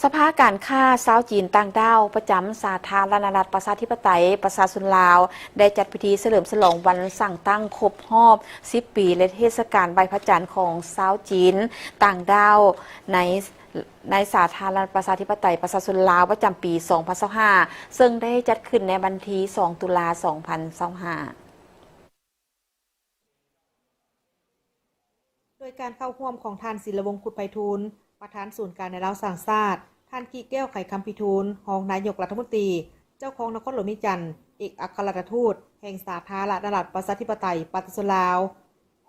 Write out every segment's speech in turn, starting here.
ສະພາການຄ້າຊາວຈີນຕ່າງດ້າວປະຈຳສາທາລະນະລັດປະຊາທິປະໄຕປະຊາຊົນລາວ ໄດ້ຈັດພິທີສະເຫຼີມສະຫຼອງວັນສ້າງຕັ້ງຄົບຮອບສິບປີ ແລະ ເທດສະການໄຫວ້ພະຈັນຂອງຊາວຈີນຕ່າງດ້າວໃນ ໃນສາທາລະນະລັດປະຊາທິປະໄຕປະຊາຊົນລາວ ປະຈຳປີສອງພັນຊາວຫ້າ ເຊິ່ງໄດ້ຈັດຂຶ້ນໃນວັນທີສອງ ຕຸລາ ສອງພັນຊາວຫ້າ. ໂດຍການເຂົ້າຮ່ວມຂອງທ່ານ ສິນລະວົງ ຄຸດໄພທູນ ປະທານສູນກາງແນວລາວສ້າງຊາດ, ທ່ານ ກິແກ້ວ ໄຂຄຳພິທູນ ຮອງນາຍົກລັດຖະມົນຕີ, ເຈົ້າຄອງນະຄອນຫຼວງວຽງຈັນ, ເອກອັກຄະລັດຖະທູດແຫ່ງສາທາລະນະລັດປະຊາທິປະໄຕປະຊາຊົນລາວ,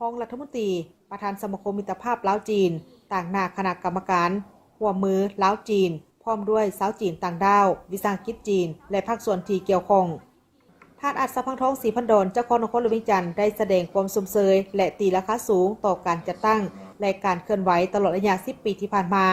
ຮອງລັດຖະມົນຕີ, ປະທານສະມາຄົມມິດຕະພາບລາວ-ຈີນ, ຕາງໜ້າຄະນະກຳມະການຮ່ວມມືລາວ-ຈີນ, ພ້ອມດ້ວຍຊາວຈີນຕ່າງດ້າວ, ວິສາຫະກິດຈີນ ແລະ ພາກສ່ວນທີ່ກ່ຽວຂ້ອງ. ທ່ານ ອັດສະ ພັງທອງ ສີພັນດອນ ເຈົ້າຄອງນະຄອນຫຼວງວຽງຈັນ ໄດ້ສະແດງຄວາມຊົມເຊີຍ ແລະ ຕີລາຄາສູງຕໍ່ການຈັດຕັ້ງ ແລະ ການເຄື່ອນໄຫວຕະຫຼອດໄລຍະສິບປີທີ່ຜ່ານມາ,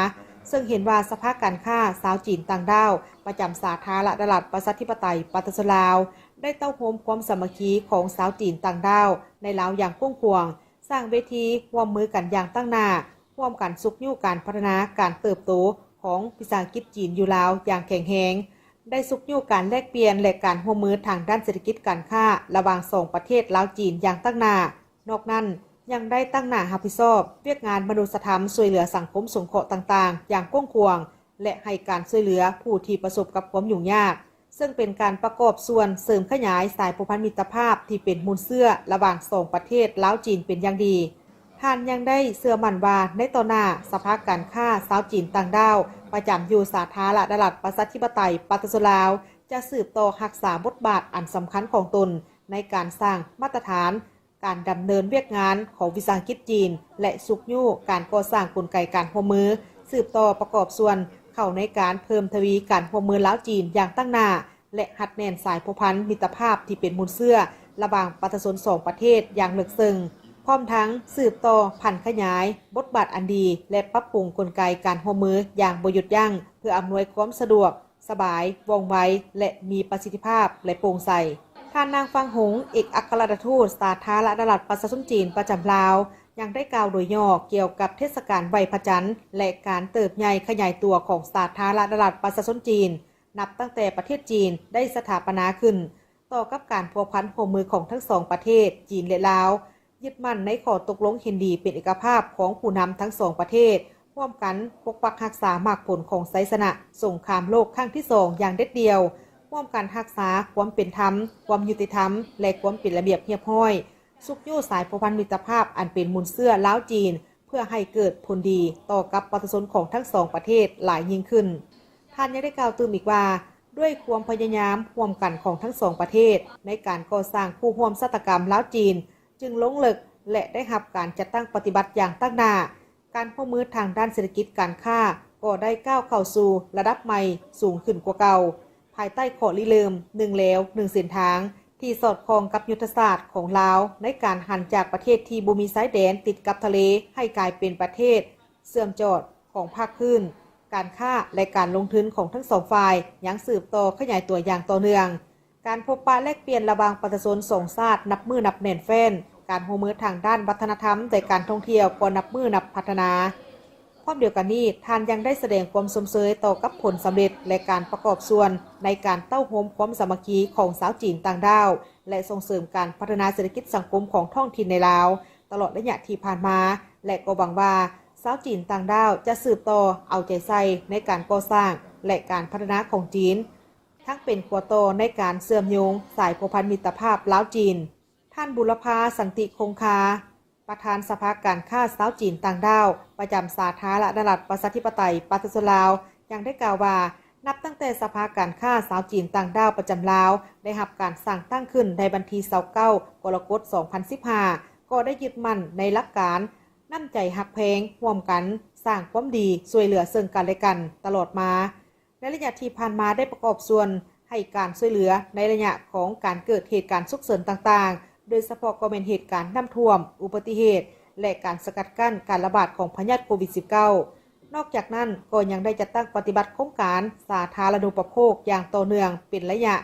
ເຊິ່ງເຫັນວ່າສະພາການຄ້າຊາວຈີນຕ່າງດ້າວປະຈຳສາທາລະນະລັດປະຊາທິປະໄຕປະຊາຊົນລາວ ໄດ້ເຕົ້າໂຮມຄວາມສາມັກຄີຂອງຊາວຈີນຕ່າງດ້າວໃນລາວຢ່າງກວ້າງຂວາງ, ສ້າງເວທີຮ່ວມມືກັນຢ່າງຕັ້ງໜ້າ, ຮ່ວມກັນຊຸກຍູ້ການພັດທະນາການເຕີບໂຕຂອງວິສາຫະກິດຈີນຢູ່ລາວຢ່າງແຂງແຮງ, ໄດ້ຊຸກຍູ້ການແລກປ່ຽນ ແລະ ການຮ່ວມມືທາງດ້ານເສດຖະກິດການຄ້າລະຫວ່າງສອງປະເທດລາວ-ຈີນຢ່າງຕັ້ງໜ້າ. ນອກນັ້ນ, ຍັງໄດ້ຕັ້ງໜ້າຮັບຜິດຊອບວຽກງານມະນຸດສະທຳຊ່ວຍເຫຼືອສັງຄົມສົງເຄາະຕ່າງໆຢ່າງກວ້າງຂວາງ ແລະ ໃຫ້ການຊ່ວຍເຫຼືອຜູ້ທີ່ປະສົບກັບຄວາມຫຍຸ້ງຍາກ, ເຊິ່ງເປັນການປະກອບສ່ວນເສີມຂະຫຍາຍສາຍພົວພັນມິດຕະພາບທີ່ເປັນມູນເຊື້ອລະຫວ່າງສອງປະເທດລາວ-ຈີນເປັນຢ່າງດີ. ທ່ານຍັງໄດ້ເຊື່ອໝັ້ນວ່າໃນຕໍ່ໜ້າ ສະພາການຄ້າຊາວຈີນຕ່າງດ້າວປະຈຳຢູ່ສາທາລະນະລັດປະຊາທິປະໄຕປະຊາຊົນລາວ ຈະສືບຕໍ່ຮັກສາບົດບາດອັນສຳຄັນຂອງຕົນໃນການສ້າງມາດຕະຖານການດຳເນີນວຽກງານຂອງວິສາຫະກິດຈີນ ແລະ ຊຸກຍູ້ການກໍ່ສ້າງກົນໄກການຮ່ວມມື, ສືບຕໍ່ປະກອບສ່ວນເຂົ້າໃນການເພີ່ມທະວີການຮ່ວມມືລາວ-ຈີນຢ່າງຕັ້ງໜ້າ ແລະ ຮັດແໜ້ນສາຍພົວພັນມິດຕະພາບທີ່ເປັນມູນເຊື້ອລະຫວ່າງປະຊາຊົນສອງປະເທດຢ່າງເລິກເຊິ່ງ, ພ້ອມທັງສືບຕໍ່ຜັນຂະຫຍາຍບົດບາດອັນດີ ແລະ ປັບປຸງກົນໄກການຮ່ວມມືຢ່າງບໍ່ຢຸດຢັ້ງ ເພື່ອອຳນວຍຄວາມສະດວກສະບາຍ, ວ່ອງໄວ ແລະ ມີປະສິດທິພາບ ແລະ ໂປ່ງໃສ. ທ່ານ ນາງ ຟາງຫົງ ເອກອັກຄະລັດຖະທູດສາທາລະນະລັດປະຊາຊົນຈີນປະຈຳລາວ ຍັງໄດ້ກ່າວໂດຍຫຍໍ້ກ່ຽວກັບເທດສະການໄຫວ້ພະຈັນ ແລະ ການເຕີບໃຫຍ່ຂະຫຍາຍຕົວຂອງສາທາລະນະລັດປະຊາຊົນຈີນ ນັບຕັ້ງແຕ່ປະເທດຈີນໄດ້ສະຖາປະນາຂຶ້ນ, ຕໍ່ກັບການພົວພັນຮ່ວມມືຂອງທັງສອງປະເທດ ຈີນ ແລະ ລາວ, ຍຶດໝັ້ນໃນຂໍ້ຕົກລົງເຫັນດີເປັນເອກະພາບຂອງຜູ້ນຳທັງສອງປະເທດ, ຮ່ວມກັນປົກປັກຮັກສາໝາກຜົນຂອງໄຊຊະນະສົງຄາມໂລກຄັ້ງທີສອງຢ່າງເດັດດ່ຽວ, ຮ່ວມກັນຮັກສາຄວາມເປັນທຳ, ຄວາມຍຸຕິທຳ ແລະ ຄວາມເປັນລະບຽບຮຽບຮ້ອຍ, ຊຸກຍູ້ສາຍພົວພັນມິດຕະພາບອັນເປັນມູນເຊື້ອລາວ-ຈີນ ເພື່ອໃຫ້ເກີດຜົນດີຕໍ່ກັບປະຊາຊົນຂອງທັງສອງປະເທດຫຼາຍຍິ່ງຂຶ້ນ. ທ່ານຍັງໄດ້ກ່າວຕື່ມອີກວ່າ, ດ້ວຍຄວາມພະຍາຍາມຮ່ວມກັນຂອງທັງສອງປະເທດໃນການກໍ່ສ້າງຄູ່ຮ່ວມຊາຕາກຳລາວ-ຈີນ ຈຶ່ງລົງເລິກ ແລະ ໄດ້ຮັບການຈັດຕັ້ງປະຕິບັດຢ່າງຕັ້ງໜ້າ, ການຮ່ວມມືທາງດ້ານເສດຖະກິດການຄ້າກໍໄດ້ກ້າວເຂົ້າສູ່ລະດັບໃໝ່ສູງຂຶ້ນກວ່າເກົ່າ, ພາຍໃຕ້ຂໍ້ລິເລີ່ມໜຶ່ງແລວໜຶ່ງເສັ້ນທາງ ທີ່ສອດຄ່ອງກັບຍຸດທະສາດຂອງລາວໃນການຫັນຈາກປະເທດທີ່ບໍ່ມີຊາຍແດນຕິດກັບທະເລ ໃຫ້ກາຍເປັນປະເທດເຊື່ອມຈອດຂອງພາກພື້ນການຄ້າ ແລະ ການລົງທຶນຂອງທັງສອງຝ່າຍຍັງສືບຕໍ່ຂະຫຍາຍຕົວຢ່າງຕໍ່ເນື່ອງ. ການພົບປະແລກປ່ຽນລະຫວ່າງປະຊາຊົນສອງຊາດນັບມື້ນັບແໜ້ນແຟ້ນ, ການຮ່ວມມືທາງດ້ານວັດທະນະທຳແລະການທ່ອງທ່ຽວກໍນັບມື້ນັບພັດທະນາ. ພ້ອມດຽວກັນນີ້, ທ່ານຍັງໄດ້ສະແດງຄວາມຊົມເຊີຍຕໍ່ກັບຜົນສຳເລັດ ແລະ ການປະກອບສ່ວນໃນການເຕົ້າໂຮມຄວາມສາມັກຄີຂອງຊາວຈີນຕ່າງດ້າວ ແລະ ສົ່ງເສີມການພັດທະນາເສດຖະກິດສັງຄົມຂອງທ້ອງຖິ່ນໃນລາວ ຕະຫຼອດໄລຍະທີ່ຜ່ານມາ ແລະ ກໍຫວັງວ່າຊາວຈີນຕ່າງດ້າວຈະສືບຕໍ່ເອົາໃຈໃສ່ໃນການກໍ່ສ້າງ ແລະ ການພັດທະນາຂອງຈີນ, ທັງເປັນຂົວຕໍ່ໃນການເຊື່ອມໂຍງສາຍພົວພັນມິດຕະພາບລາວ-ຈີນ. ທ່ານ ບຸລະພາ ສັນຕິຄົງຄາ ປະທານສະພາການຄ້າຊາວຈີນຕ່າງດ້າວປະຈຳສາທາລະນະລັດປະຊາທິປະໄຕປະຊາຊົນລາວ ຍັງໄດ້ກ່າວວ່າ, ນັບຕັ້ງແຕ່ສະພາການຄ້າຊາວຈີນຕ່າງດ້າວປະຈຳລາວໄດ້ຮັບການສ້າງຕັ້ງຂຶ້ນໃນວັນທີຊາວເກົ້າ ກໍລະກົດ ສອງພັນສິບຫ້າ ກໍໄດ້ຍຶດໝັ້ນໃນຫຼັກການນ້ຳໃຈຮັກແພງຮ່ວມກັນ, ສ້າງຄວາມດີຊ່ວຍເຫຼືອເຊິ່ງກັນແລະກັນຕະຫຼອດມາ. ໃນໄລຍະທີ່ຜ່ານມາໄດ້ປະກອບສ່ວນໃຫ້ການຊ່ວຍເຫຼືອໃນໄລຍະຂອງການເກີດເຫດການສຸກເສີນຕ່າງໆ, ໂດຍສະເພາະກໍແມ່ນເຫດການນ້ຳຖ້ວມ, ອຸບັດຕິເຫດ ແລະ ການສະກັດກັ້ນການລະບາດຂອງພະຍາດໂຄວິດສິບເກົ້າ. ນອກຈາກນັ້ນ, ກໍຍັງໄດ້ຈັດຕັ້ງປະຕິບັດໂຄງການສາທາລະນູປະໂພກຢ່າງຕໍ່ເນື່ອງເປັນໄລຍະ.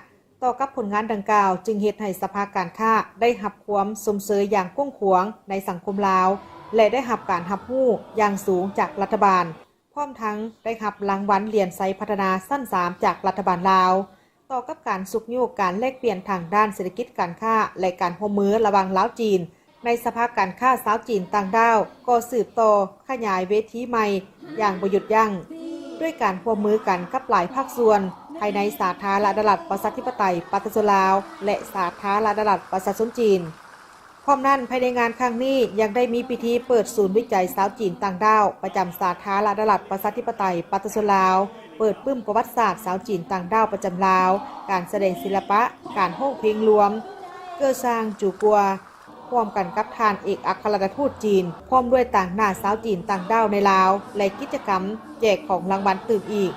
ຕໍ່ກັບຜົນງານດັ່ງກ່າວ, ຈຶ່ງເຮັດໃຫ້ສະພາການຄ້າໄດ້ຮັບຄວາມຊົມເຊີຍຢ່າງກວ້າງຂວາງໃນສັງຄົມລາວ ແລະ ໄດ້ຮັບການຮັບຮູ້ຢ່າງສູງຈາກລັດຖະບານ. ພ້ອມທັງໄດ້ຮັບລາງວັນຫຼຽນໄຊພັດທະນາຊັ້ນສາມຈາກລັດຖະບານລາວ. ຕໍ່ກັບການຊຸກຍູ້ການແລກປ່ຽນທາງດ້ານເສດຖະກິດການຄ້າ ແລະ ການຮ່ວມມືລະຫວ່າງລາວ-ຈີນ ໃນສະພາການຄ້າຊາວຈີນຕ່າງດ້າວກໍສືບຕໍ່ຂະຫຍາຍເວທີໃໝ່ຢ່າງບໍ່ຢຸດຢັ້ງ ດ້ວຍການຮ່ວມມືກັນກັບຫຼາຍພາກສ່ວນ ພາຍໃນສາທາລະນະລັດປະຊາທິປະໄຕປະຊາຊົນລາວ ແລະ ສາທາລະນະລັດປະຊາຊົນຈີນ. ພ້ອມນັ້ນ, ພາຍໃນງານຄັ້ງນີ້ຍັງໄດ້ມີພິທີເປີດສູນວິໄຈຊາວຈີນຕ່າງດ້າວປະຈຳສາທາລະນະລັດປະຊາທິປະໄຕປະຊາຊົນລາວ, ເປີດປຶ້ມປະຫວັດສາດຊາວຈີນຕ່າງດ້າວປະຈຳລາວ, ການສະແດງສິລະປະ, ການຮ້ອງເພງລວມ, ເກີຊ່າງຈູກົວ ຮ່ວມກັນກັບທ່ານເອກອັກຄະລັດຖະທູດຈີນ ພ້ອມດ້ວຍຕາງໜ້າຊາວຈີນຕ່າງດ້າວໃນລາວ ແລະ ກິດຈະກຳແຈກຂອງລາງວັນຕື່ມອີກ.